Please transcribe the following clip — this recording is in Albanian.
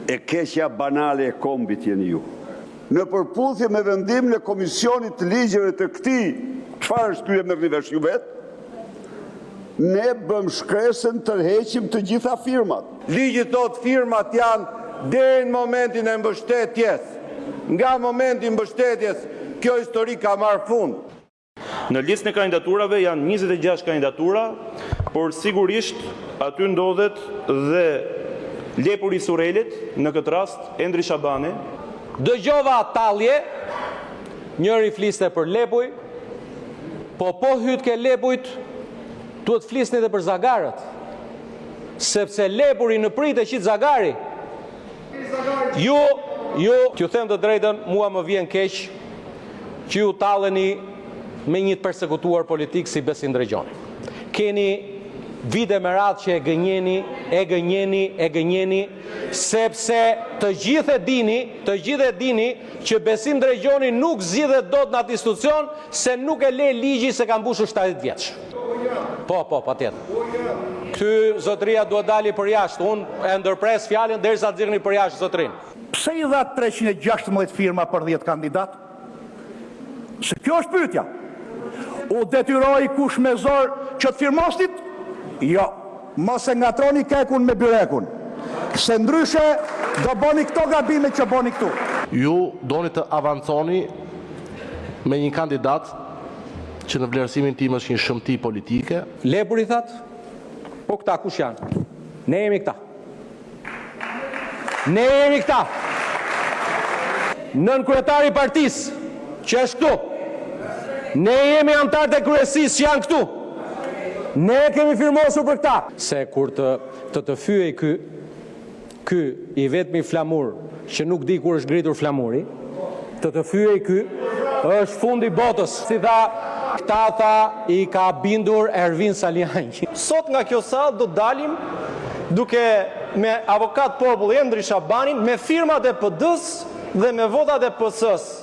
E keqja banale e kombit jeni ju. Në përputhje me vendimin e Komisionit të Ligjeve të këtij, çfarë është ky e merrni vesh ju vetë, ne bëmë shkresën, tërheqim të gjitha firmat. Ligji thotë firmat janë deri në momentin e mbështetjes. Nga momenti i mbështetjes, kjo histori ka marrë fund. Në listën e kandidaturave janë 26 kandidatura, por sigurisht aty ndodhet dhe lepuri i Surrelit, në këtë rast Endri Shabani. Dëgjova tallje, njëri fliste për lepuj, po po hytë ke lepujt, duhet flisni edhe për zagarët, sepse lepuri në pritë e qit zagari. Ju, ju, t'ju them të drejtën, mua më vjen keq që ju talleni me një të persekutuar politik si Besim Ndregjoni. Keni vite me radhë që e gënjeni, e gënjeni, e gënjeni, sepse të gjithë e dini, të gjithë e dini që Besim Ndregjoni nuk zgjidhet dot në atë institucion se nuk e le ligji se ka mbushur 70 vjeç. Po, po, patjetër. Ky zotëria duhet dali për jashtë, unë e ndërpres fjalën derisa të nxirrni për jashtë zotërinë. Pse i dhatë 316 firma për 10 kandidatë? Se kjo është pyetja. U detyroi kush me zor që të firmosnit? Jo. Mos e ngatroni kekun me byrekun, se ndryshe do bëni këto gabime që bëni këtu. Ju doni të avanconi me një kandidat që në vlerësimin tim është një shëmti politike. Lepuri thatë? Po këta kush janë? Ne jemi këta. Ne jemi këta. Nënkryetari i partisë që është këtu. Ne jemi anëtarët e kryesisë që janë këtu. Ne kemi firmosur për këta. Se kur të të, të fyej ky, ky i vetmi flamur që nuk di kur është ngritur flamuri, të të fyej ky, është fundi i botës. Si tha, këta tha i ka bindur Ervin Salianji. Sot nga kjo sallë do dalim duke me avokat populli Endri Shabanin me firmat e PD-s dhe me votat e PS-s.